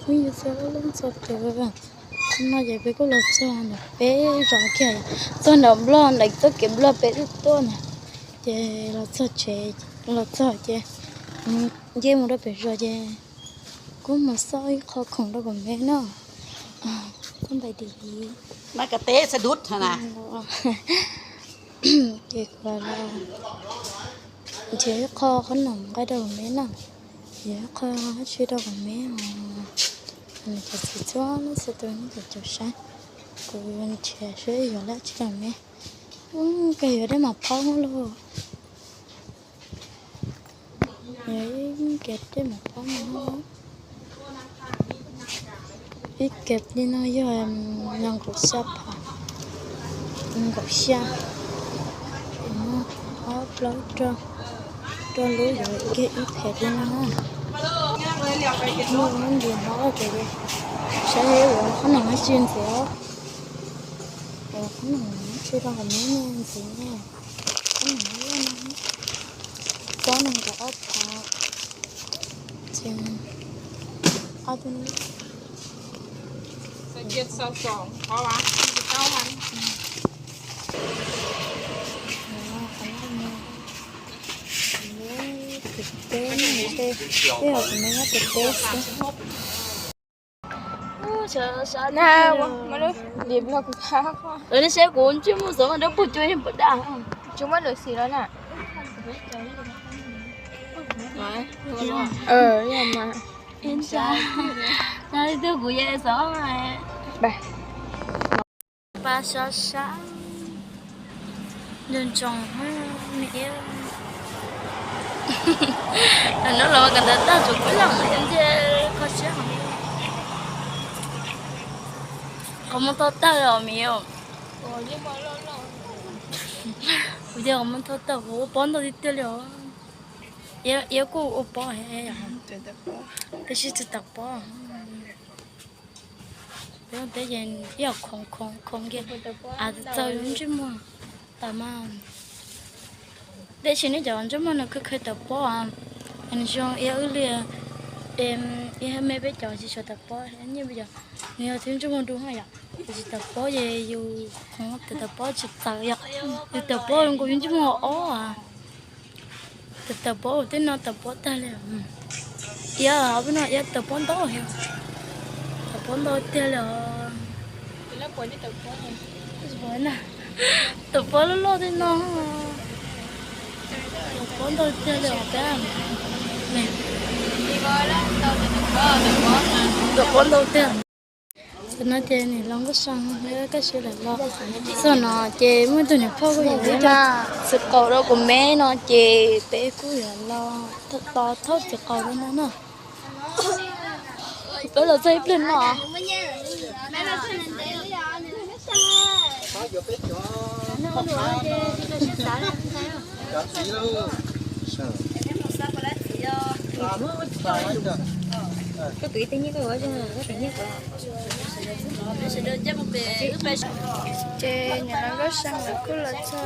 Phooj ywg txhua leej txhua tus, no ces peb kuj los txog ntawm peb zos kiag, txog nram Nplog, nram txoj kev Nplog peb twb tuaj na. Ces los txog tsev, los txog ces nce mus rau pem zos ces kuj mus xauj ib qho khoom rau kuv me noj. Txoj ntais dim dim. Ces kuv los nrhiav ib qho qhob noom nqa rau kuv me noj, nrhiav ib qho dab tsi rau kuv me os. Cov txiv txhua leej txhua tus nej caum saib, kuv nrhiav seb yuav dab tsi rau me. Ub, kawg yuav dej mam phaub lauj. Yog ib kiav dej mam phaub no, ib kiav li no yog nees nkaum xya phav, nees nkaum xya, ob plaub rau lub yuav kiag ib phem li no. Muaj npis hov ces saib yuav qhob noom dab tsi ntxiv, yuav qhob noom dab tsi rau kuv me ntxiv na. Qhob noom no, txob nees nkaum ob phav, ces ob tug tus teb, tej zaum kuv me nyob tus teb xwb. Nej saib kuv ntsej muag xov dab puag cuag yeej puas daj. Tsis muaj lwm xim los na. Yog mas. Ib tug kuv yeej xov. Pas sab sab, nco ntsoov me iab. Hnub los kawm ntawv tag tsuas pib los mus ncig qhov siab hov. Qhov muag tau tag los me os. Kuv tias qhov muag tau tag, kuv ua pob ntau tiag tiag li os. Iab kuj ua pob, tab sis tsis tawm pob. Peb ua teb ces ib yam khoov khoov khoov kiag, txaws ntsej muag tas mas. Tab sis nej cov ntsej muag no khaws khaws tawm pob, zoo iab wb li, iab me peb cov tsis tshua tawm pob, nyiaj peb cov, nws yog thwb ntsej muag dub yom, tsis tawm pob ces yus khoov tawm pob tsis txaws yom, yus tawm pob nkaus yus ntsej muag ob. Tawm tawm pob tej no tawm pob tag li. Iab peb no iab tawm pob ntau, tawm pob ntau tiag li os. Tawm pob loj loj tej no, tawm pob ntau tiag li os peb. Tawm pob ntau tiag. Tam no ces niam hluas Nkauj See kaj siab lawm los txog no ces muaj tus niam phauj kuj yuav ib co txiv qaub rau kuv me no ces peb kuj yuav los tos thauj txiv qaub rau no na. Peb los txog ib pliag no. Ces niam hluas Nkauj See lawv kuj los txog.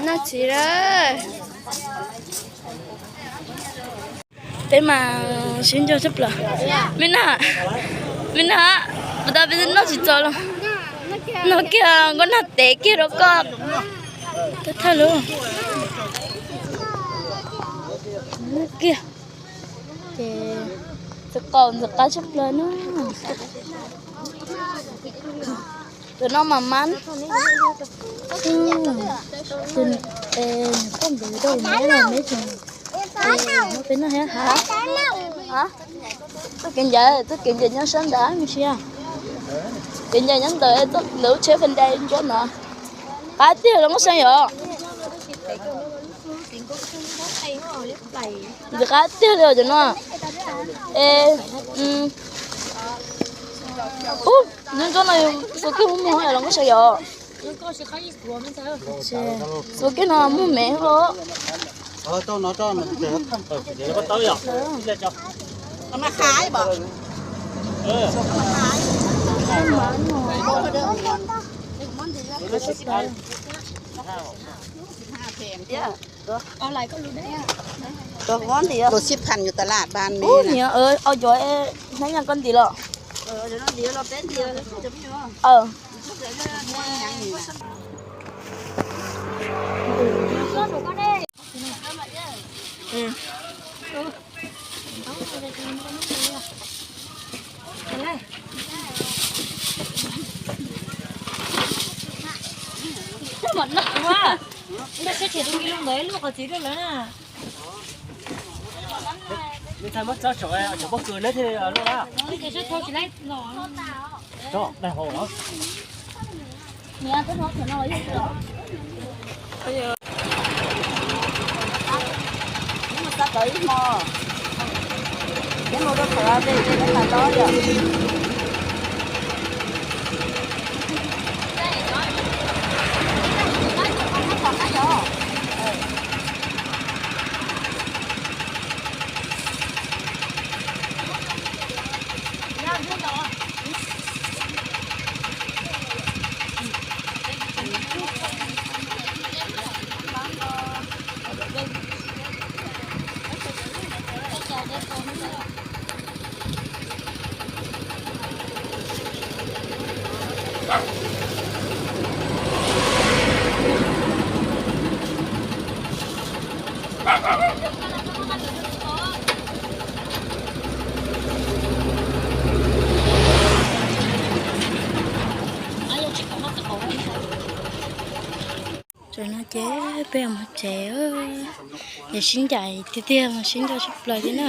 Noj txiv lawm. Peb mas sib nco tshaj plaws. Me na, me na, puas tas peb noj tsis txaus los? Noj kiag, nkauj nag tev kiag rau koj. Thawj lub kiag. Ces txiv qaub ntxim qab tshaj plaws na. Tus no mas mab, tus poj npawg rau mab los me tseem, peb noj thiab hab. Txoj kev ncaim, txoj kev ncaim nyob sab ntawd me ntsis. Kev ncaim nyob ntawd, ntawm lub tsheb fas dais ntsuab no. Qab tiag los Nkauj See yom. Ntxim qab tiag li os cov no. Es, ub, nyob ntsuab no xuas kiag muaj muag los Nkauj See yom. Xuas kiag no muaj me os. Tus sib pham yus tas las ban me. Ua hnab nyob koj ntim los. Tam no ces peb mus tsev, es sib ncaim tiag tiag, mus sib nco tshaj plaws thiab na.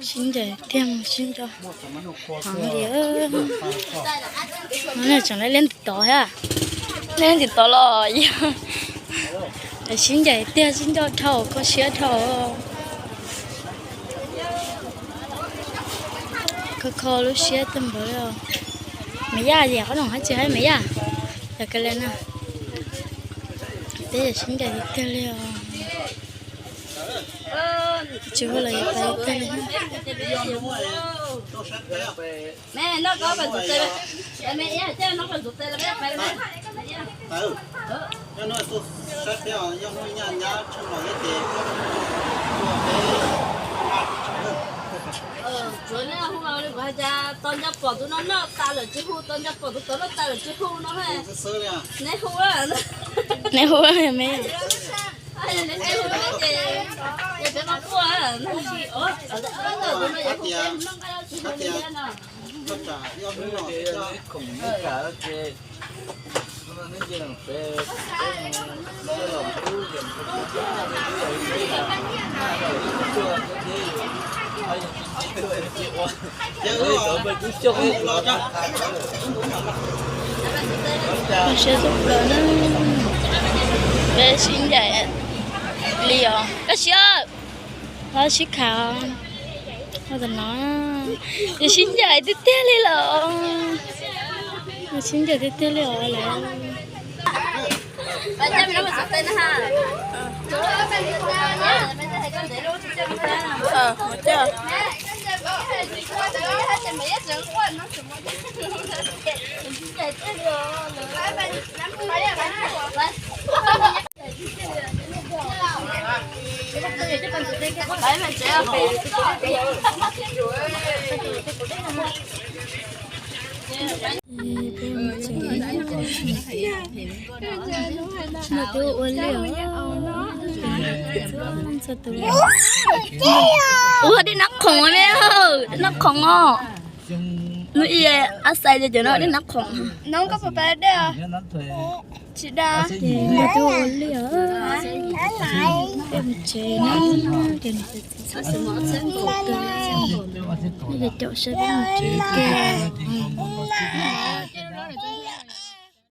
Sib ncaim tiag, mus sib nco heev li. No tseem laib liab ntim tod thiab, liab ntim tod los yog sib ncaim tiag, sib nco dhau, kho siab dhau. Kho kho lub siab tag npaum li os. Me Yaj, yam qhob noom hab tsis hab Me Yaj, yog kawg li na. Peb yam sib ncaim tiag tiag li os. Tsis hu los yog pais tiag li. Tau nco pom tus no noj tas lawm tsis hu, tau nco pom tus tod noj tas lawm tsis hu no. Neb hu, neb hu me. Siab tshaj plaws na. Peb sib ncaim li os. Koj siab, sib kham. Tam no, yus sib ncaim tiag tiag li lawm. Yus sib ncaim tiag tiag li os lawm. Ua dej nab khoom me, dej nab khoom os. Hnub ib ab xais ces cov no dej nab khoom. Tsis da. Ua li os. Peb mus tsev na, ces nws txhab xwb mos txhab nkaus tag, nej ces caum saib peb mus tsev kiag.